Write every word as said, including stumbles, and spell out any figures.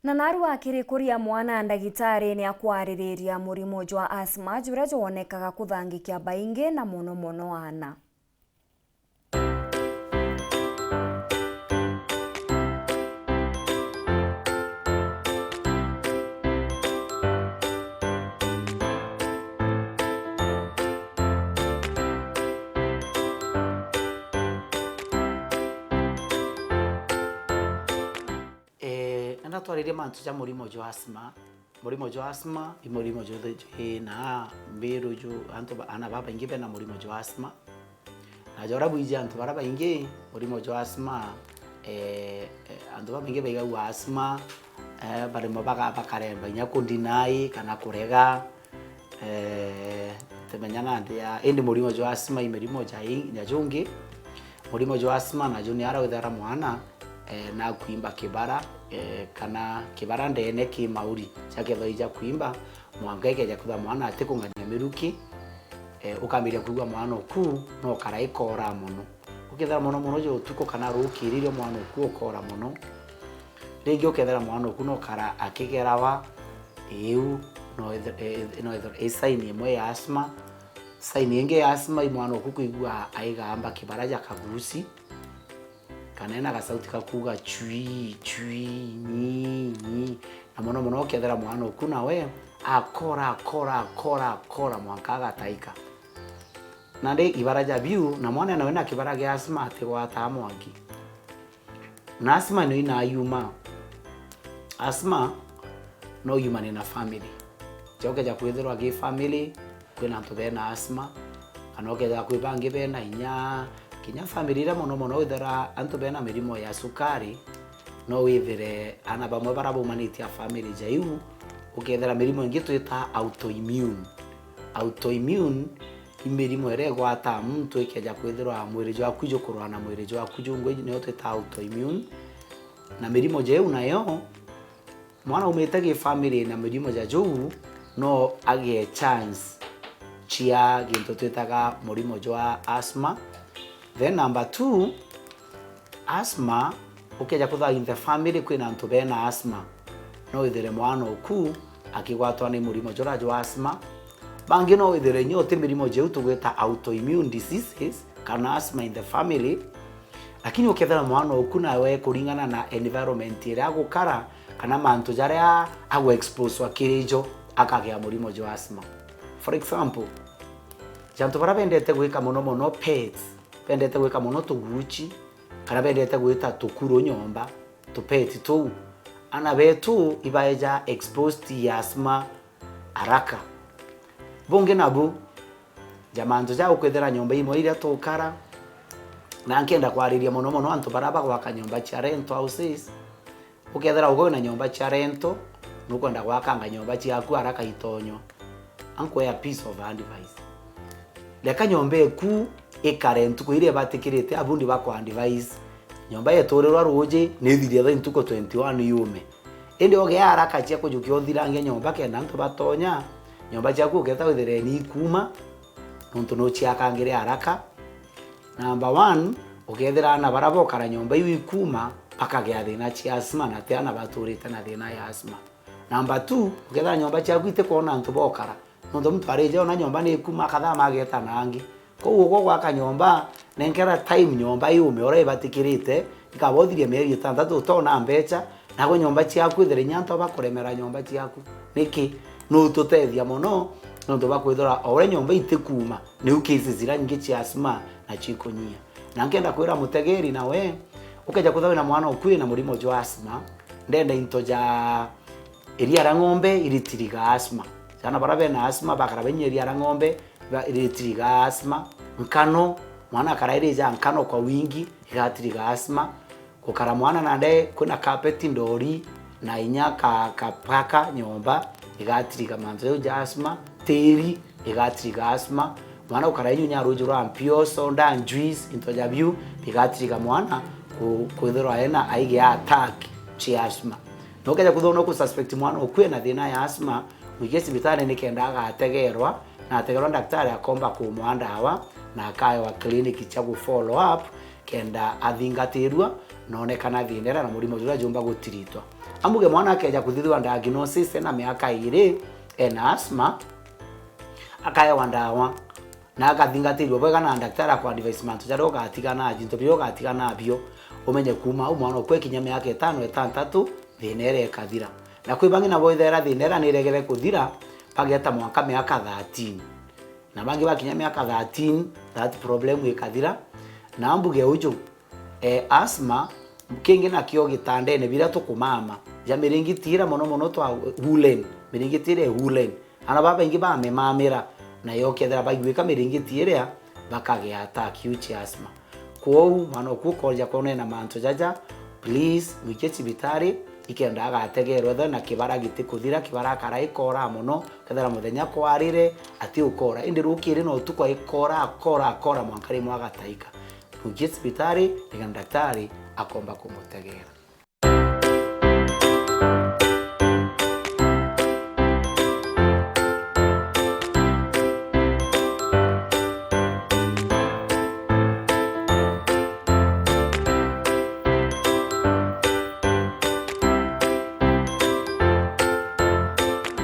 Na narua akirikuria mwana ndagitari ni akwaririria murimo jwa asthma juria jwonekaga kuthangikia baingi na mono mono aana. Eh, nenda twaririe mantu ja murimo jwa asthma. Murimo jwa asthma i murimo jwi na mbiru ju antu ba, ana babaingi bena murimo jwa asthma. Na jora bwiji antu bara baingi murimo jwa asthma, eh, eh, antu babaingi baigagua asthma, eh, barimo baga-, bakaremba inya kundinai kana kurega. Eh, temenya nandi ya, indi murimo jwa asthma i mirimo ja i-, ja jungi. Murimo jwa asthma naju ni ara withera mwana, eh, nakuimba kibara, eh, kana kibara ndene ki mauri jakethwa ija kuimba, mwanka ikeja kwithwa mwana atikung'ania miruki, eh, ukambiria kwigua mwana uku no kara ikora mono. Ukethira mono mono jo utuku kana rukiririo mwana uku ukora mono, ringi ukethira mwana uku no kara akigerawa, iu no ithe-, i-, no ithe-, i sign imwe ya asthma. Sign ingi ya asthma i mwana uku kwigua aigamba kibara ja kagusi, kana ena gasauti ga kuuga chui, chui, nyi, nyi. Na mono mono ukethira mwana uku nawe akora, akora, akora, akora mwanka agataika. Nandi ibara ja biu, na mwana nawe na kibara gia asthma atigwataa mwanki. Na asthma no inayuma. Asthma no yumane na family. Jokeja kwithirwa gi family, kwina antu bena asthma, kana ukeja kwi bangi bena inya, kinya family iria mono mono withira antu bena mirimo ya sukari, no withire ana bamwe bara baumanitie a family ja iu, ukethira mirimo ingi twita autoimmune. Autoimmune i mirimo iria igwataa muntu ikeja kwithirwa mwiri jwaku ijukurwa na mwiri jwaku jungwi, niyo twita autoimmune. Na mirimo ja iu nayo, mwana umite gi family na mirimo ja juu, no agie chance cia gintu twitaga murimo jwa asthma. Then number two, asthma, ukeja kwithirwa in the family kwina antu bena asthma, no withire mwana uku akigwatwa ni murimo jura jwa asthma. Bangi no withire inya uti mirimo jeu tugwita autoimmune diseases kana asthma in the family, lakini ukethira mwana uku nawe kuringana na environment iria agukara kana mantu jaria agwe exposwa kiri jo, akagea murimo jwa asthma. For example, jantu bara bendete gwika mono mono pets, bendete gwika mono tuguchi, kana bendete gwita tukuru nyomba, tupeti tuu, ana betu ibaeja exposed ya asthma haraka. Bungi nabu, ja mantu ja ukwithira nyomba imwe iria tukara, na nkenda kwariria mono mono antu bara bagwaka nyomba cia rental houses. Ukethira ugo na nyomba cia rental, nukwenda gwakanga nyomba ciaku haraka itonywa. Ankwea piece of advice. Reka nyomba eku ikare ntuku iria ibatikirite, abundi bakwa advice. Nyomba yeturirwa ruuji, nithirie thaa ntuku twenty-one yume. Indi ugea haraka cia kujukia uthirange nyomba kenda antu batonya, nyomba ciaku uketa withire ni ikuma, nontu nuciakangire haraka. Number one, ukethira ana bara bokara nyomba iu ikuma, bakagea thina cia asthma, na ti ana baturite na thina ya asthma. Number two, ukethira nyomba ciaku itikwona antu bokara, nontu muntu arija ona nyomba ni ikuma, akathama ageta na angi. Koguo ugo gwaka nyomba, nenkera time nyomba yume uria ibatikirite, ikaba uthirie mieri itantatu utona mbecha, nago nyomba ciaku ithire inya antu bakuremera nyomba ciaku. Niki? Nututethia mono, nontu bwa kwithira o uria nyomba itikuma, niu cases iria nyingi cia asthma na cikunyia. Na nkenda kwira mutegeri nawe, ukeja kwithirwa wina mwana ukui na murimo jwa asthma, ndenda into ja iria ria ng'ombe iritiriga asthma. Ciana bara bena asthma bakara bainyia iria ria ng'ombe, ba-, iritiriga asthma. Nkano, mwana akara irija nkano kwa wingi, igatiriga asthma. Gukara mwana nande kwina carpet ndori, na inya ka, kapaka nyomba, igatiriga mantu jau ja asthma. Tiri, igatiriga asthma. Mwana gukara inyunya ruuji rwa mpio, soda, juice, into ja biu, bigatiriga mwana ku-, kwithirwa ena aigia attack cia asthma. Na ukeja kwithirwa no ku suspect mwana uku ena thina ya asthma, mwikie cibitari nikenda agategerwa, na ategerwa daktari akomba kumwa ndawa, na akaewa clinic cia ku follow up, kenda athingatirua na onekana thina iria na murimo juria jumba gutiritwa. Ambuge mwana akeja kuthithua diagnosis ena miaka iri, ena asthma, akaewa ndawa, na akathingatirua bwega na daktari akwa advice mantu jaria ugatiga najo, into biria ugatiga nabio, umenye kuma au mwana ukwe kinya miaka itano, itantatu, thina iria ikathira. Na kwi bangi nabo ithera thina iria niregere kuthira, bageta mwanka miaka thirteen. Na bangi bakinya miaka thirteen, that problem ikathira. Na mbuge uju, eh, asthma, kingi nakio gitandene biria tukumama, ja miringiti iria mono mono twa woolen, miringiti iria woolen. Ana babaingi bamemamira, na yo kethira baigwika miringiti iria, bakagea attack, huge asthma. Kwou, mwana oku ukoja kwona ena mantu jaja, please, mwikie cibitari, ikenda agategerwe, ethwe na kibara gitikuthira, kibara akara ikora mono, kethira muthenya kwarire, ati ukora. Indi rukiri na utuku aikora, akora, akora, mwanka rimwe agataika. Mwikie cibitari, nikenda daktari akomba kumutegera.